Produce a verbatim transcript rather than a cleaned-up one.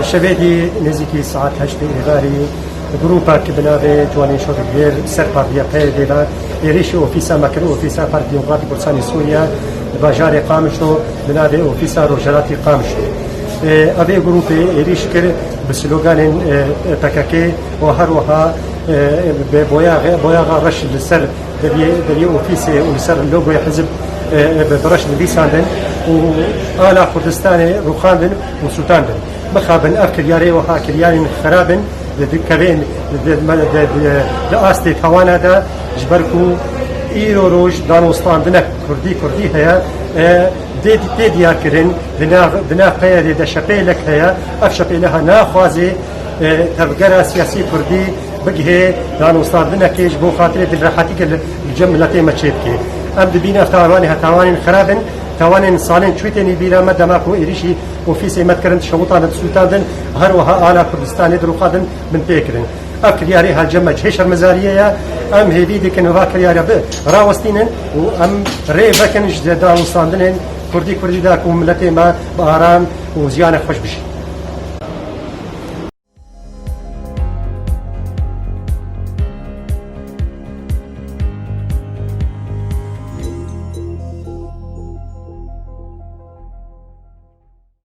Şevê dî nêzîkî saet heştê êvarî grûpek bi navê Ciwanên Şodigvêr ser Partiya P Y D'ê ve êrîşî ofîsa me kir, ofîsa Partiya Demokratîk Kurdistanê Sûriye li bajarê Qamişlo bi navê Ofîsa Rojhilatî Qamişlo. Ê, Evê grûpê êrîş kir bi sloganên, e, P K K û her wiha, e, bi boyaxe-, boyaxa reş li ser deriyê, deriyê ofîsê û li ser logoyê hizib, e, e, bi, bi reş nivîsandin û ala Kurdistanê rûxandin û sûtandin. Mixabin ev kiryarê wiha kiryarên xerab in, di, di kevên, di, di, di, di, di astê tawana de, ji ber ku îro roj danûstandinek kurdî kurdî heye, e, tê, tê diyar kirin, di nav, di nav P Y D'ê de şepêlek heye, ev şepêleha naxwaze, e, tevgera siyasî kurdî bigihê danûstandinekê ji bo xatirê dilrehetî li, li cem miletê me çêbike. Em dibînin ev tawanê he tawanên xerab in, tawanên salên çûyî tênî bîra me dema ku êrîşî ofîsê me dikirin, dişewitandin, disûtandin, her wiha ala Kurdistanê dirûxandin bin tê kirin. Ev kiryarê her cem me cihê şermezariyê ye. Em hêvî dikin va kiryarê bi rawestînin û em rê vekin ji danûstandinên kurdî kurdî de ku miletê me bi aram û jiyanek xweş bijî.